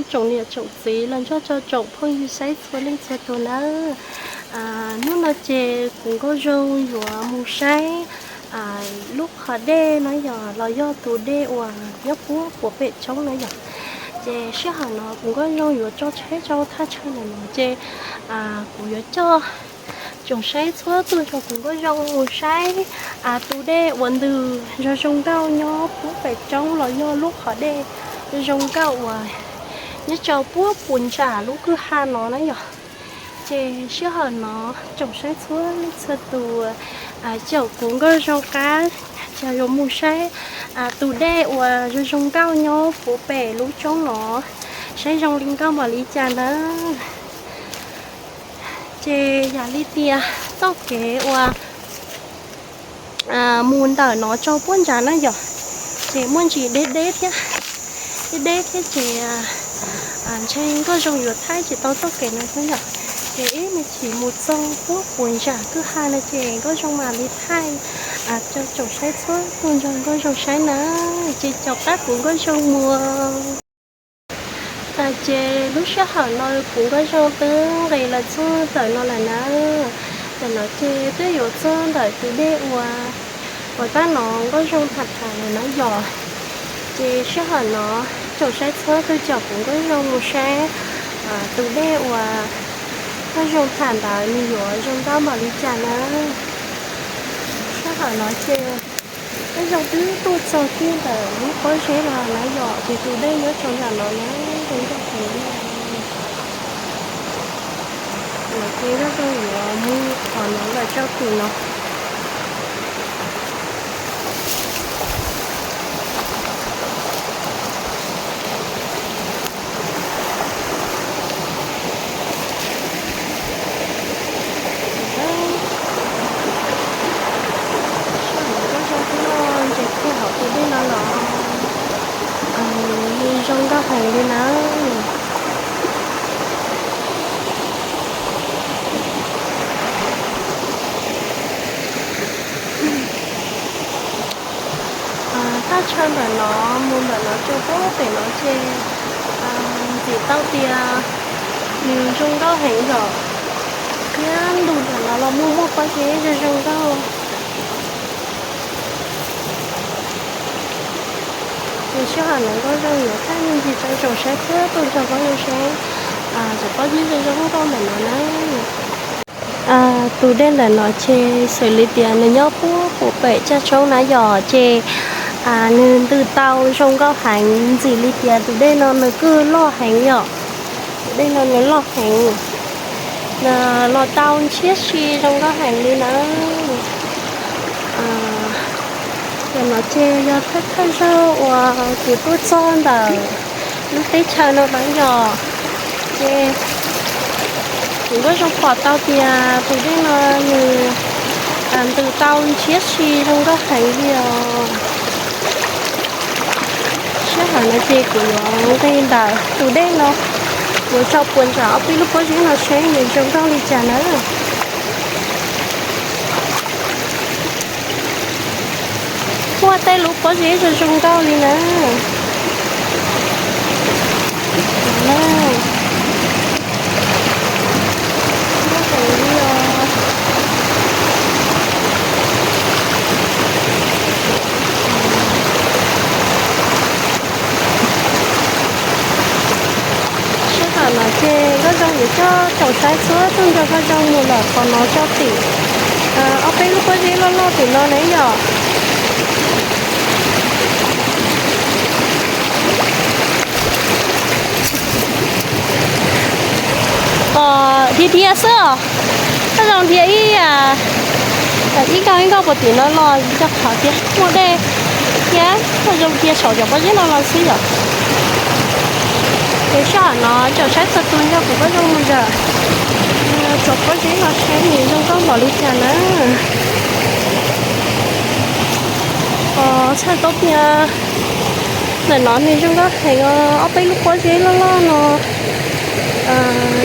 Tsoom niam tsoom txiv los nrog rau tsoom phooj ywg saib txhua leej txhua tus nawb. Hnub no ces kuv Nkauj Zoo yuav mus saib lub qhov dej no yog los yog tus dej uas nyob puag puas pem roob na yom. Ces sij hawm no kuv Nkauj Zoo yuav tso tsheb rau thaj chaw ntawm no ces kuv yuav coj tsoom saib txhua tus nrog kuv Nkauj Zoo mus saib tus dej uas ntws zoo zoo nkauj nyob puag pem roob los yog lub qhov dej zoo zoo nkauj uas nyob rau puag puas ntsam lub kwj ha no na yom. Ces sij hawm no tsoom saib txhua leej txhua tus, caum kuv Nkauj Zoo qab, ces yuav mus saib tus dej uas zoo zoo nkauj nyob puag pem lub roob no, saib zoo li nkauj npaum li cas na. Ces yam li tias txoj kev uas mus ntawm no rau puag nrad na yom, ces muaj ntsis deb deb thiab, deb deb thiab ces ntshe Nkauj Zoo yuav thaij tsis tau txoj kev no thiab yom. Ces ib me chim mus txog puag puas ntsam kwj ha no ces Nkauj Zoo mam li thaij rau tsoom saib txhua tus nrog Nkauj Zoo saib na. Ces caum qab kuv Nkauj Zoo mus. Ces lub sij hawm no kuv Nkauj Zoo twb nqis los txog ntawm no lawm na. Ntawm no ces twb yuav txog ntawm tus dej uas, uas tab no Nkauj Zoo tham tham lawm na yom. Ces sij hawm no tsoom saib txhua tus caum kuv Nkauj Zoo mus saib tus dej uas Nkauj Zoo tham ntawd nws yuav zoo nkauj npaum li cas na. Sij hawm no ces Nkauj Zoo twb tuaj txog kiag ntawm lub pob zeb los na yom, ces tus dej nyob rau nram no na, zoo nkauj heev li. Ces Nkauj Zoo yuav mus qhov no lawm rau tim no. Nkauj Zoo twb loj nres kiag hauv tus dej no los, zoo nkauj heev li na. Thaj chaw ntawm no mus ntawm no rau puag pem no ces ntxim tau tias nws zoo nkauj heev yom, thiab ntu ntawm no los muaj muaj pob zeb zoo zoo nkauj. Ces sij hawm no Nkauj Zoo yuav thaij me ntsis rau tsoom saib txhua tus nrog Nkauj Zoo saib cov pob zeb zoo zoo nkauj ntawm no na. Tus dej ntawm no ces xws li tias nws nyob puag puag pem caj tshoob na yom, ces nws ntws tau zoo nkauj heev, ntxim li tias tus dej no nws kuj loj heev yom. Tus dej no nws loj heev, nws los tau ntshiab si zoo nkauj heev li na. Ntawm no ces yog thawj thawj zaug uas kuv tuaj txog ntawm lub teb chaws no na yom, ces kuv Nkauj Zoo pom tau tias tus dej no nws ntws tau ntshiab si zoo nkauj heev li os. Sij hawm no ces kuv yuav nqis ntawm tus dej no, yuav tso puas ntsam ob peb lub pob zeb no seb nws zoo nkauj li cas na. Muaj tej lub pob zeb zoo zoo nkauj li na. Sij hawm no ces Nkauj Zoo yuav coj tsoom saib txhua tus nrog Nkauj Zoo mus lawm qhov no rau tim ob peb lub pob zeb loj loj tim no na yom. Os, dhia dhia xwb os. Nkauj Zoo dhia ib, ib nkauj ib nkauj puag tim no los rau qhov tias muaj dej thiab Nkauj Zoo dhia saum cov pob zeb no los xwb yom. Ces sij hawm no tsoom saib txhua tus nrog kuv Nkauj Zoo mus lawm cov pob zeb no seb nws zoo nkauj npaum li cas na. Os, txhais tau tias ntawm no nws zoo nkauj heev os, ob peb lub pob zeb loj loj no.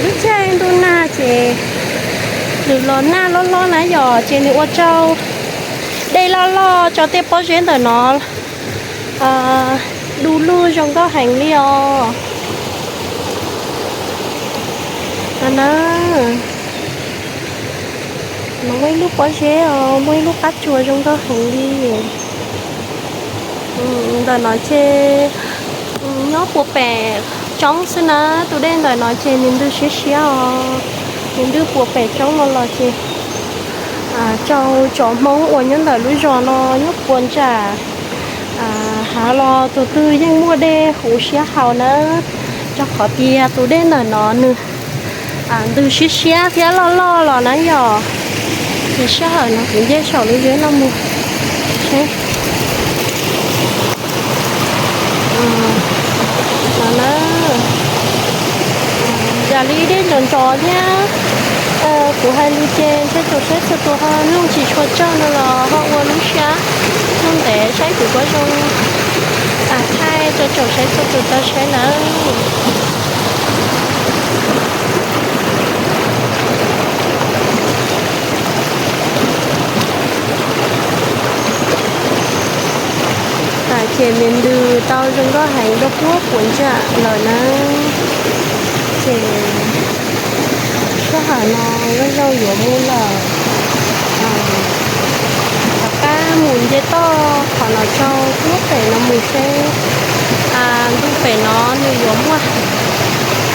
Lub caij ntuj nag ces nws los nag loj loj na yom, ces nws ua rau dej loj loj rau tej pob zeb ntawm no du lug zoo nkauj heev li os. No na, no muaj ib lub pob zeb os, muaj ib lub qab tsuas zoo nkauj heev li. Ntawm no ces nyob puas pem roob xwb na, tus dej ntawm no ces nws ntws siab siab os, nws ntws puas pem roob no los ces rau tsoom Hmoob uas nyob ntawm lub zos no nyob puas ntsam hav los tus twg yeej muaj dej huv siab haus na, rau qhov tias tus dej ntawm no nws ntws siab siab thiab loj loj los na yom. Ces sij hawm no kuv nce saum lub zeb no mus seb. No na, yam li dej ntsos ntsos thiab. Kuv hais lus ces ntshe tsoom saib txhua tus ho mloog tsis tshua tsawg no los ho ua lub siab mloog ntev saib kuv puas zoo thaij rau tsoom saib txhua tus tau saib nawb. Tam ces nws ntws tau zoo nkauj heev rau puag puas ntsam lawm na. Ces sij hawm no Nkauj Zoo yuav mus lawm, rov qab mus nce toj qhov no rau puag pem no mus seb ntu pem no nws yuav muaj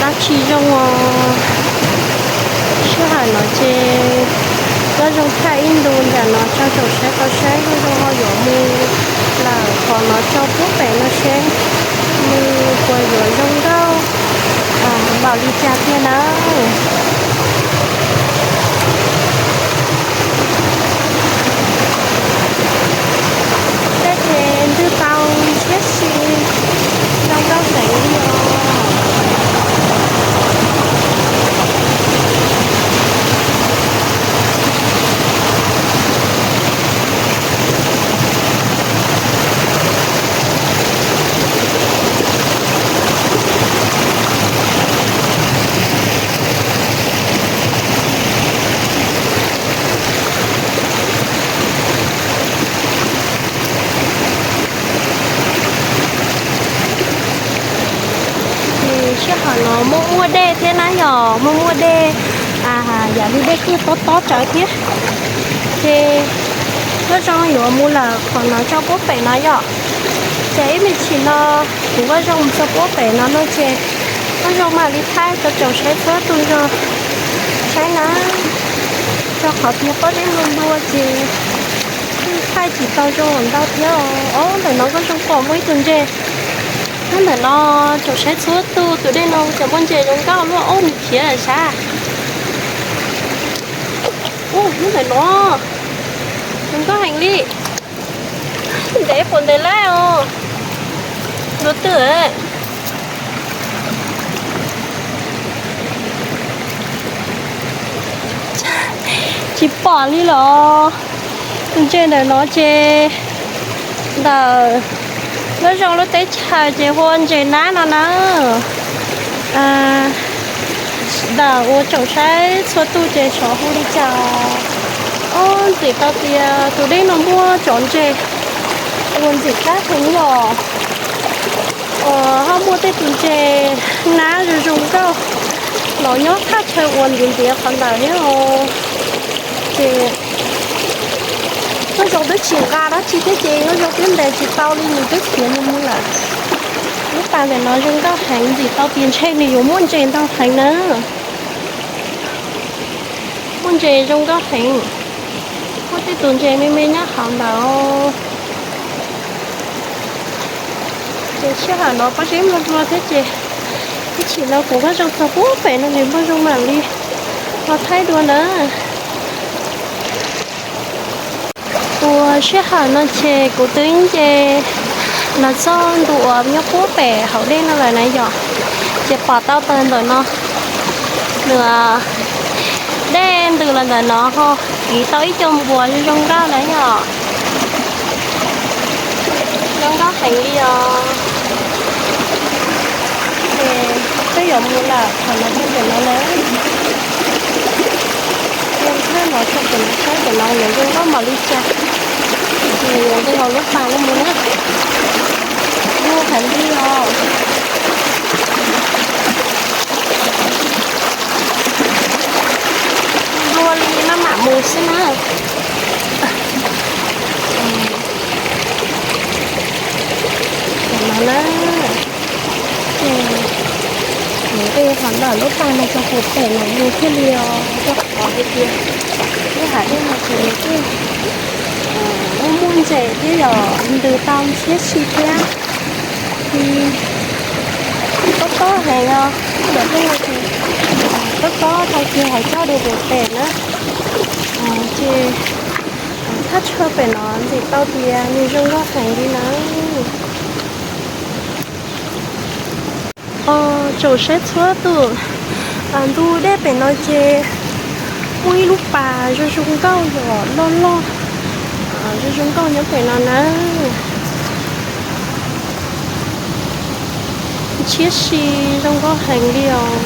dab tsi zoo os. Sij hawm no ces Nkauj Zoo thaij ib ntu nram no rau tsoom saib tau saib, Nkauj Zoo ho yuav mus lawm qhov no rau puag pem no seb nws puas yuav zoo nkauj npaum li cas tiag na. Tej ces ntws tau thiab si, zoo nkauj heev li os. Ces sij hawm no muaj muaj dej thiab na yom, muaj muaj dej, yam li dej kuj tob tob rawv thiab. Ces Nkauj Zoo yuav mus lawm qhov no rau puag pem no yom. Ces ib me ntsis no kuv Nkauj Zoo mus txog puag pem no no ces Nkauj Zoo mam li thaij rau tsoom saib txhua tus zoo saib na. Rau qhov tias pob zeb nplua nplua ces thaij tsis tau zoo ntau thiab. Ob, ntawm no Nkauj Zoo pom muaj ib tug ntses. Nyob ntawm no tsoom saib txhua tus, tus dej no cov muaj ntses zoo nkauj luaj, ob, nws khiav lawm sab. Ub, nyob ntawm no zoo nkauj heev li. Ntev puas ntev lawm os. Ntu twg? Tsis pom li los. Tus ntses ntawm no ces ntawm Nkauj Zoo lub teb chaws ces hu ua ntses nab no na. Ntawm ua tsoom saib txhua tus ces xyov hu li cas. Ob, ntxim tau tias tus dej no muaj cov ntses uas ntxim qab heev yom. Uas ho muaj tej tus ntses nab zoo zoo nkauj los nyob thaj chaw uas ntiav ntiav qhov ntawd thiab os. Ces Nkauj Zoo twb tsis nqa dab tsi thiab ces Nkauj Zoo twb ntes tsis tau li, nws twb khiav mus mus lawm. Lub pas ntawm no zoo nkauj heev, ntxim tau tias ntshe nws yuav muaj ntses ntau heev na. Muaj ntses zoo nkauj heev, muaj tej tus ntses me me nyob hauv ntawd. Ces sij hawm no pob zeb nplua nplua thiab ces ib chim no kuv Nkauj Zoo txog puag pem no ces Nkauj Zoo mam li ho thaij dua na. Ua sij hawm no ces kuv twb nce los txog ntua nyob puag pem hauv dej no lawm na yom. Ces pom tau taws ntawm no, nws dej ntws los ntawm no ho kiv tau ib co npuas zoo zoo nkauj na yom. Zoo nkauj heev li os. Ces peb yuav mus lawm qhov no rau pem no na. Mus thaj no rau pem no saib pem no yuav zoo nkauj npaum li cas. Ces yuav nqis hauv lub pas no mus na. Zoo heev li os. Mus xwb na. Tam no na, ces nws tej ho ntawm lub pas no rau puag pem no mus thiaj li os, rau qhov hais tias lub hav dej no ces nws kuj muaj muaj ntses thiab yom, ntws tau siab si thiab. Tob tob heev os, ntawm tej no ces tob tob tau kiag hais coj dua puag pem na. Ces thaj chaw pem no ntxim tau tias nws zoo nkauj heev li na. Tsoom saib txhua tus, ntu dej pem no ces muaj ib lub pas zoo zoo nkauj yom, loj loj, zoo zoo nkauj nyob pem no na. Siab si zoo nkauj heev li os.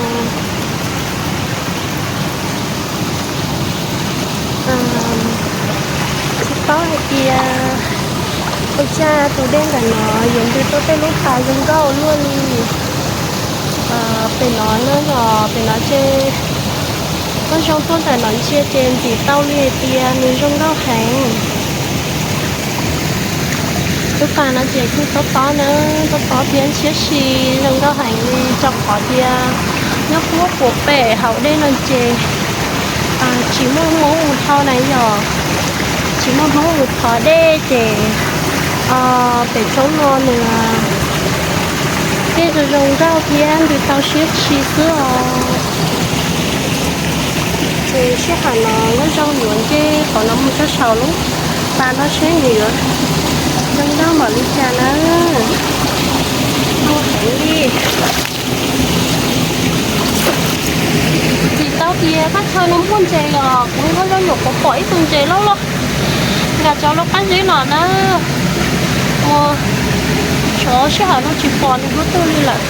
Tsis paub hais tias ua cas tus dej ntawm no yuav ntws tau tej lub pas zoo nkauj luaj li. Pem no na yom, pem no ces koj zoo tuaj ntawm no ntsia ces ntxim tau li hais tias nws zoo nkauj heev. Lub pas no ces kuj tob tob na, tob tob thiab siab si zoo nkauj heev li, rau qhov tias nyob puag puag pem hauv dej no ces tsis muaj Hmoob mus thauj na yom, tsis muaj Hmoob mus thov dej ces pem roob no nws dej zoo zoo nkauj thiab ntws tau siab si xwb os. Ces sij hawm no Nkauj Zoo yuav nce qhov no mus rau saum lub pas no seb nws yuav zoo nkauj npaum li cas na. Zoo heev li. Tsis tau tias thaj chaw no muaj ntses os, kuv Nkauj Zoo nyuam qhuav pom ib tug ntses loj loj nkag rau lub qab zib no na. Ua, tsov sij hawm no tsis pom nws lub twg li lawm.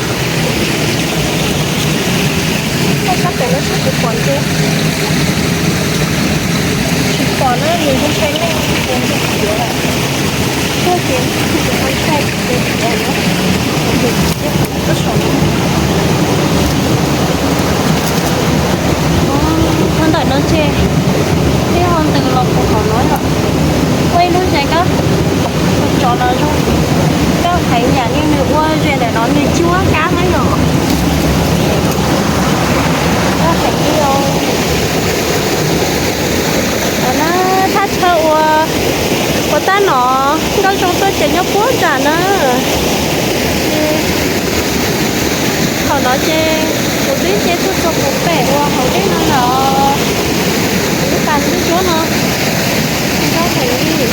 Sab pem no sab kuv pom ntses, tsis pom na, nws zoo ntshai leej ces nws khiav lawm. Tuaj ces nws ho ntshai ces khiav na. Ces tib qhov no tuaj saum no. Qhov ntawm no ces twb ho ntws los puag hauv no yom. Ua ib lub zes kab, tus tsov no zoo nkauj heev yam li nws ua zes ntawm no nws cuab kab na yom. Nkauj heev li os. Qhov no thaj chaw uas puag ta no Nkauj Zoo tuaj ces nyob puag nram na. Thaum no ces kuv twb nce tuaj txog puag pem uas hauv dej no lawm. Lub pas ntsuab ntsuab no, nkauj heev li.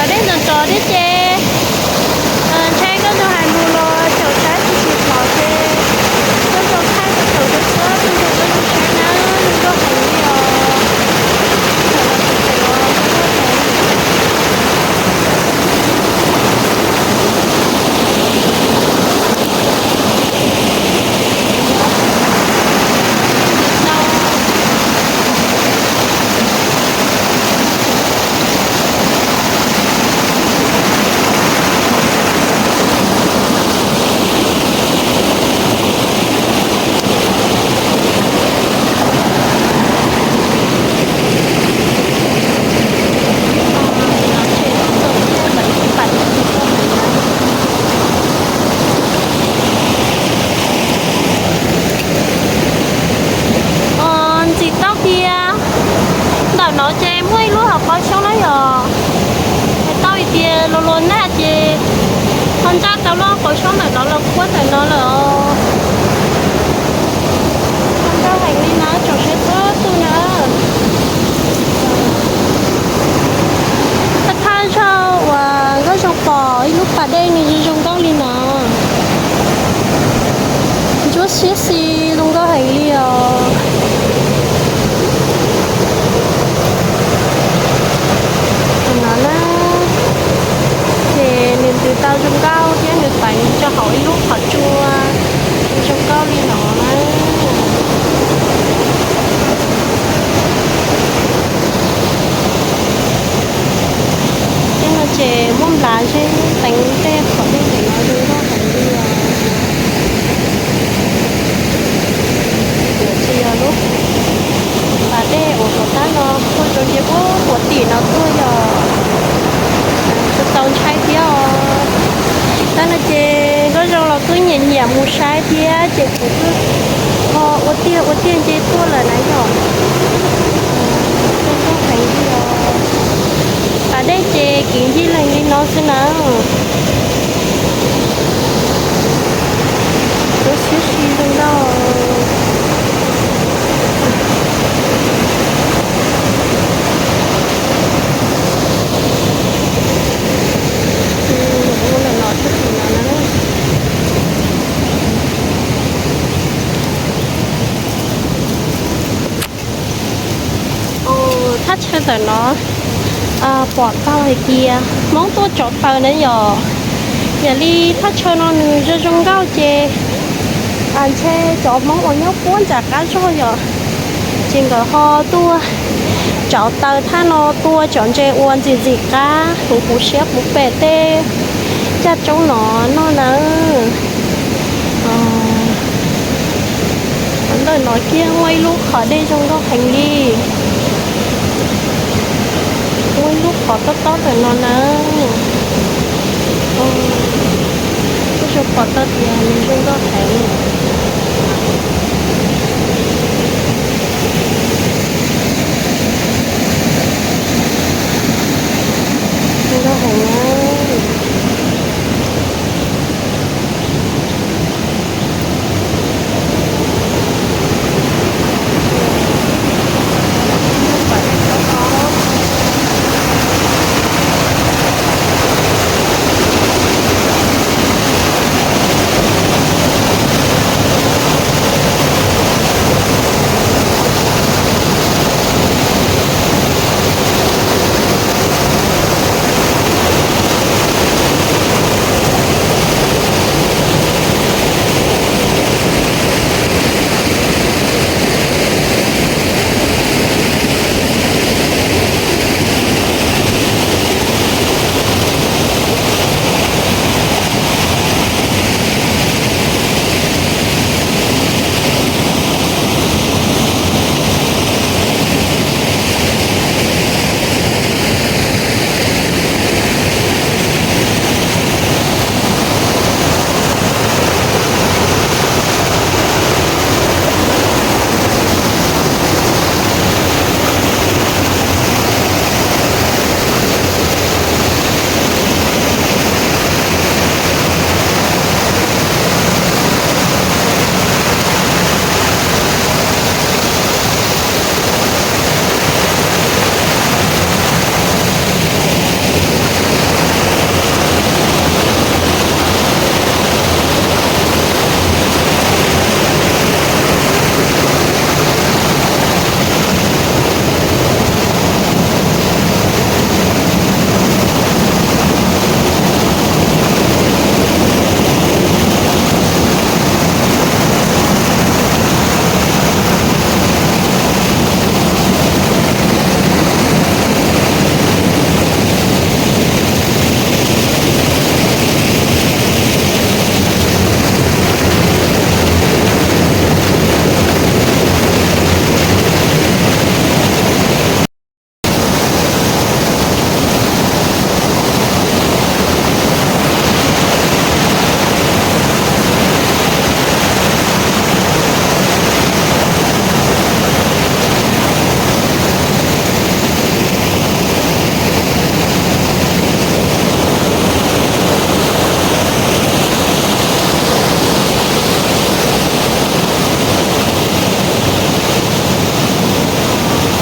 Dej ntxov ntxov thiab ces ntshai Nkauj Zoo hais lus los tsaum saib tsis tshua pom ces Nkauj Zoo thaij rau thaum txhua txhua tus Nkauj Zoo saib na, zoo nkauj heev li os. Ntxim tau tias ntawm no ces muaj ib lub hauv paus xyoob na yom. Hais tau hais tias luag luag nag ces ho ntsaj tau lub paus xyoob ntawm no los puag ntawm no lawm os. Zoo nkauj heev li na tsoom saib txhua tus na. Thaj thaj zaug uas Nkauj Zoo pom ib lub pas dej nws zoo zoo nkauj li no. Ntsuab siab xis zoo nkauj heev li os. Tus no na, ces nws ntws tau zoo nkauj thiab nws teev rau hauv ib lub qhov tsua zoo nkauj li no na. Tej no ces muaj nplas zeb teev tej qhov dej ntawm no zoo nkauj heev li os. Twb nyiam nyiam mus saib thiab ces kuv twb ho ua tiag ua tiag nce tuaj lawm na yom. Zoo nkauj heev li os. Pas dej ces kiv ncig leeg li no xwb na. Lub siab si zoo nkauj. Mus ntawm no thiab tim no na. Thaj chaw ntawm no pom tau hais tias Hmoob tuaj tsov taws na yom. Yam li thaj chaw no nws zoo zoo nkauj ces ntshe cov Hmoob uas nyob puab nram qab zog yom, ces nkawd ho tuaj tsov taws thaj no tua cov ntses ua ntxim ntxim qab huv huv siab puv pem tej caj tsoob no noj na. Ntawm no kiag muaj ib lub qhov dej zoo nkauj heev li. Muaj ib lub qhov tob tob ntawm no na. Kuj zoo pom tau tias nws zoo nkauj heev. Zoo nkauj heev na.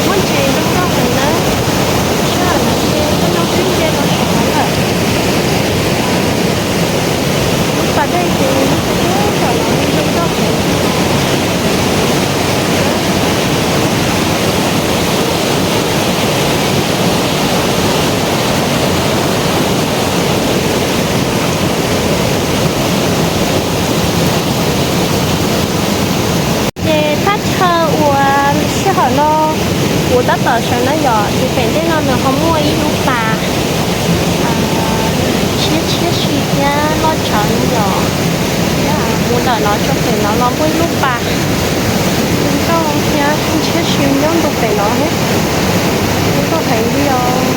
Muaj ntses zoo nkauj heev na. Sij hawm no ces peb no twb nce los saum no lawm. Lub pas dej ces nyob puag saum no zoo nkauj heev. Ces thaj chaw uas sij hawm no kuv tab tom sawv no yom, ces pem ntej no nws ho muaj ib lub pas tshiab tshiab si thiab loj tsawv no yom. Mus ntawm no tso pem no los muaj ib lub pas zoo nkauj thiab ntshiab si nyob ntua pem no thiab. Zoo nkauj heev li os.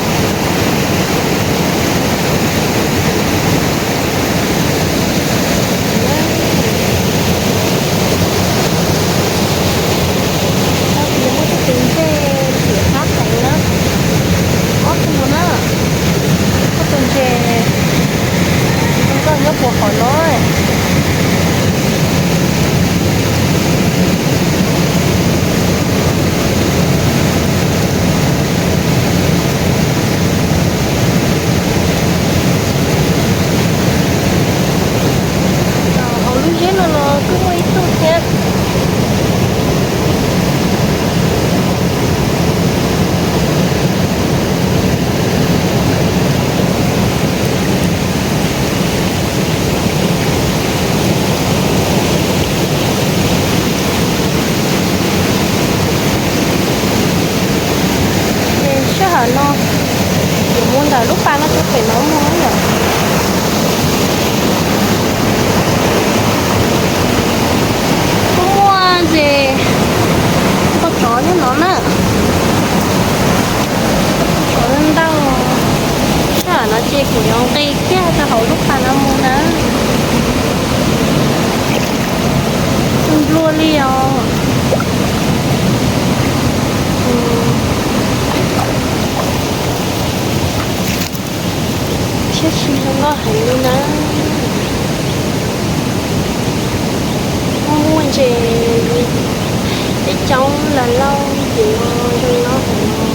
Zeb no los kuj muaj ib tug thiab. Ces sij hawm no yuav mus ntawm lub pas no rau pem no mus yom. Kuj muaj ntses, muaj tsov nyob no na. Tsov ntau. Sij hawm no ces kuv yuav nqis kiag rau hauv lub pas no mus na. Nplua li os. Siab tsis zoo nkauj heev li na. Muaj muaj ntses, ib coob los lauj, ces no zoo nkauj heev no.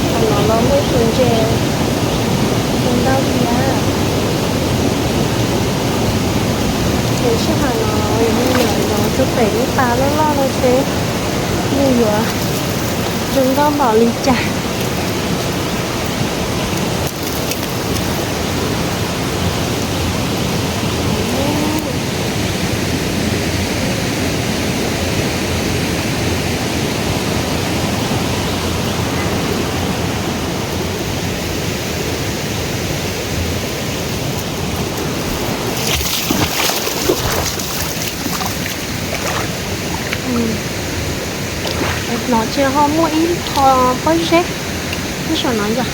Qhov no los muaj ib tug ntses zoo nkauj thiab. Ces sij hawm no yuav mus ntawm no rau pem lub pas loj loj no seb nws yuav zoo nkauj npaum li cas. No ces ho muaj ib qho pob zeb nyob saum no yom.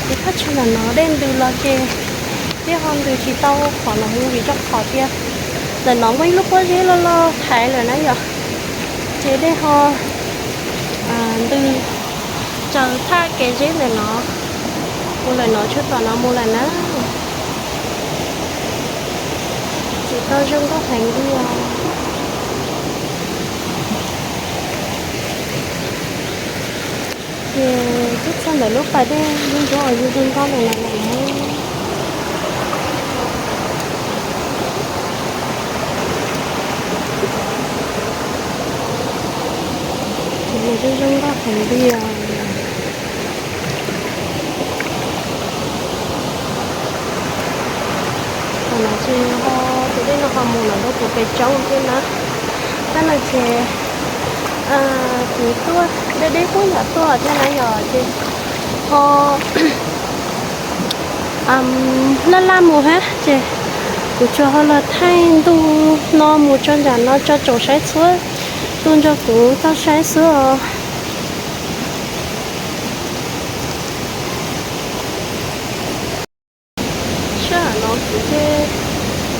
Ces thaj tsam ntawm no dej ntws los ces dej ho ntws tsis tau qhov no mus vim rau qhov tias ntawm no muaj ib lub pob zeb loj loj thaiv lawm na yom. Ces dej ho ntws raws thaj kev zeb ntawm no mus lawm no, tshuav tom no mus lawm na. Tsis tau zoo nkauj heev li os. Ces twb txog ntawm lub pas dej ntsuab ntsuab uas zoo zoo nkauj ntawm no lawm na. Ces nws zoo zoo nkauj heev li os. Qhov no ces ho tus dej no ho mus lawm rau pem kev tshoob thiab na. Tab no ces kuv tuaj deb deb puag nram tuaj thiab na yom, ces ho laj laj mus thiab ces kuv tsuas ho los thaij ntu no mus tso nram no tso tsoom saib txhua tus nrog kuv tau saib xwb os. Sij hawm no kuv ces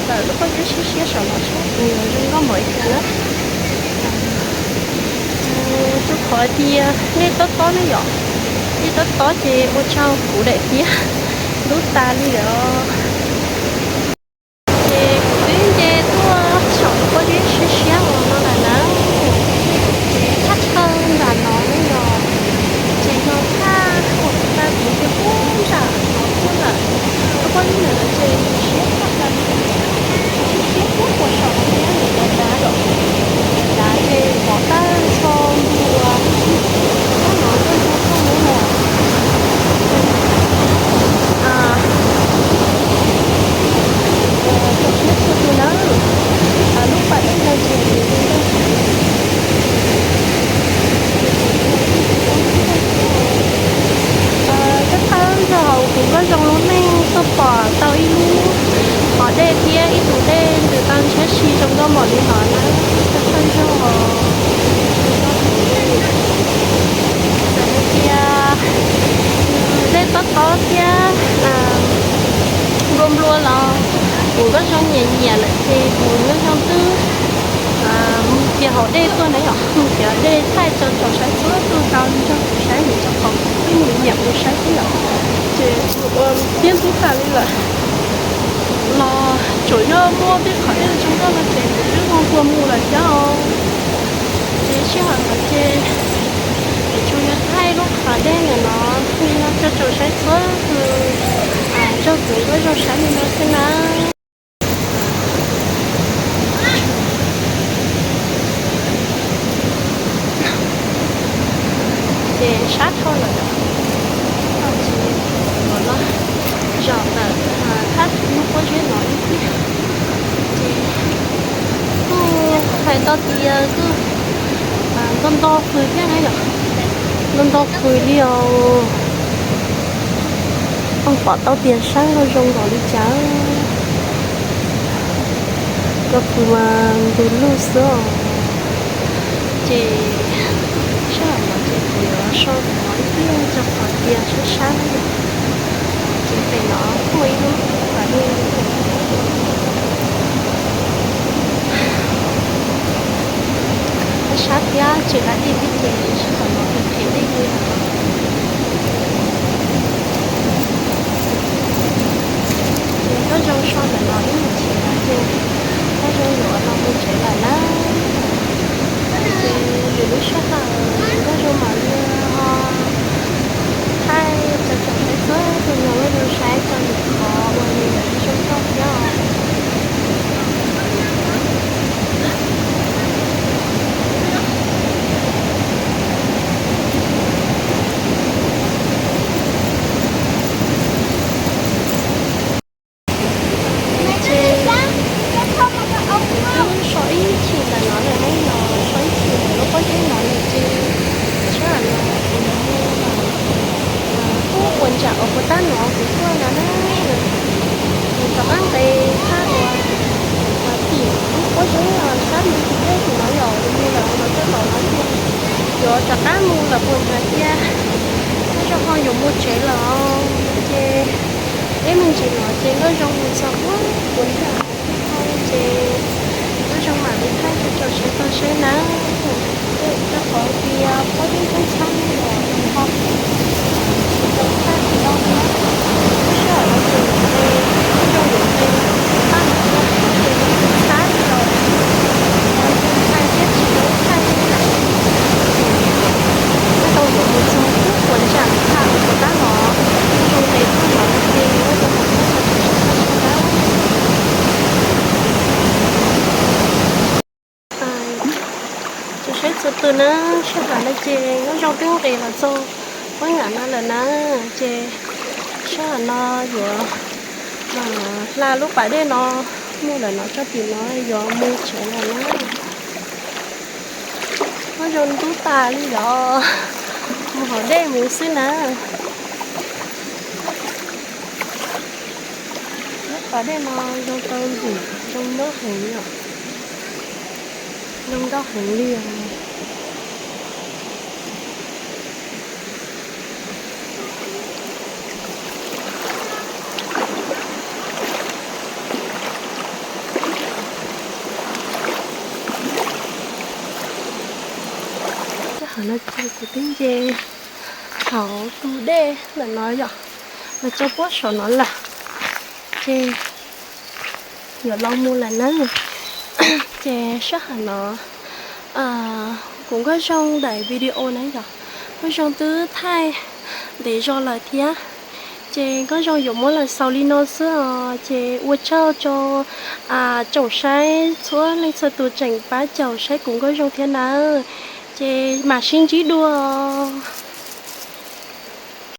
ntawm lub pob zeb siab siab saum no saib kuv yuav zoo nkauj npaum li cas na. Rau qhov tias dej tob tob ne yom, dej tob tob ces ua rau kuv daim tiab ntub tas li os. Ces kuv twb nce tuaj saum lub pob zeb siab siab uas no lawm na. Ces thaj chaw nram no ne yom, ces yog thaj uas kuv tau piv rau puag nram no tuaj lawm. Lub pob zeb ntawm no ces nws siab tshaj plaws li, siab siab puag puas saum no thiab, nws dav dav, dav ces pom tag nrho ntua, tag no tuaj ntua tuaj lub no. Tsoom saib txhua tus nawb, lub pas dej no ces nws zoo nkauj heev. Tab tab nrog kuv Nkauj Zoo lub neej tuaj pom tau ib lub qhov dej thiab ib tug dej ntws tau ntshiab si zoo nkauj npaum li no na. Tab tab nrog txawm hais tias dej tob tob thiab nplua nplua los kuv Nkauj Zoo nyiam nyiam lawm ces kuv Nkauj Zoo twb mus kiag hauv dej tuaj na yom, mus kiag dej thaij rau tsoom saib txhua tus tau nrog kuv saib mus rau qhov kuv twb nyiam nyiam mus saib xwb yom. Ces kuv ua tiab ntub tas li lawm. Los tsuas yog muaj tej qhov dej zoo nkauj no ces kuv twb ho nquag mus lawm thiab os. Ces sij hawm no ces kuv tsuas yog thaij lub qhov dej ntawm no li no rau tsoom saib txhua tus nrog kuv Nkauj Zoo saib li no xwb na. Tau tias kuj nto nto fws thiab na yom, nto nto fws li os. Koj pom tau tias sab nkauj zoo nkaus li cas. Nkauj fws mas ntws lug xwb os. Ces sab no ces kuv yuav so ntawm no ib pliag rau qhov tias sab sab na yom. Ces pem no kuj muaj ib lub pas dej. Sab thiab tseem lav dej thiab ces sab tom no pem phem dej li lawm. Ces Nkauj Zoo so ntawm no ib me ntsis ces Nkauj Zoo yuav los mus tsev lawm na. Ces lwm lub sij hawm Nkauj Zoo mam li ho thaij rau tsoom saib txhua tus mloog, Nkauj Zoo saib tau lwm qhov uas nws yuav zoo nkauj thiab os. Ces kuv twb so ib chim ntawm no lawm na, so ib chim ntawm lub pob zeb no lawm ces sab no kuv yuav mus lawm. Kuj puas ntsam uas puas tab no kuv tuaj no na, nws rov qab nqes thaj uas tim lub pob zeb sab nti tim dej tim no yom, mus lawm hauv no coj tau no ces yuav rov qab mus lawm puas ntsam tias Nkauj Zoo ho yuav mus tsev lawm os. Ces ib me ntsis no ces Nkauj Zoo mus txog puag puas nram ces Nkauj Zoo mam li thaij rau tsoom saib tau saib na. Rau qhov tias pob zeb ntxhab ntxhab no los nws ho tsis tau thaij tsis tau na. Lub sij hawm no ces nws nqes, Nkauj Zoo yuav nqes tag no ces nws ntxhab li los thaij thiab tsis tau thaij li lawm. Nkauj Zoo yuav mus txog puag puas nram thaj uas puas tab no, Nkauj Zoo nqes tag no ces Nkauj Zoo mam thaij rau tsoom saib tau saib na. Tsoom saib txhua tus na, sij hawm no ces Nkauj Zoo twb nqes los txog puag nram no lawm na, ces sij hawm no yuav hla lub pas dej no mus lawm no txog tim no yuav mus tsev lawm na. Nkauj Zoo ntub tas li yom, mus hauv dej mus xwb na. Lub pas dej no zoo tau ntxim zoo nkauj heev yom, zoo nkauj heev li os. Sij hawm no ces kuv twb nce hauv tus dej lawm no yom, los txog puag saum no lawm, ces yuav los mus lawm na. Ces sij hawm no kuv Nkauj Zoo daim video na yom, Nkauj Zoo twb thaij ntev zog lawm thiab, ces Nkauj Zoo yuav muab los xaus li no xwb os. Ces ua tsaug rau tsoom saib txhua leej txhua tus tseem pab caum saib kuv Nkauj Zoo thiab nawb. Ces mam sib ntsib dua os.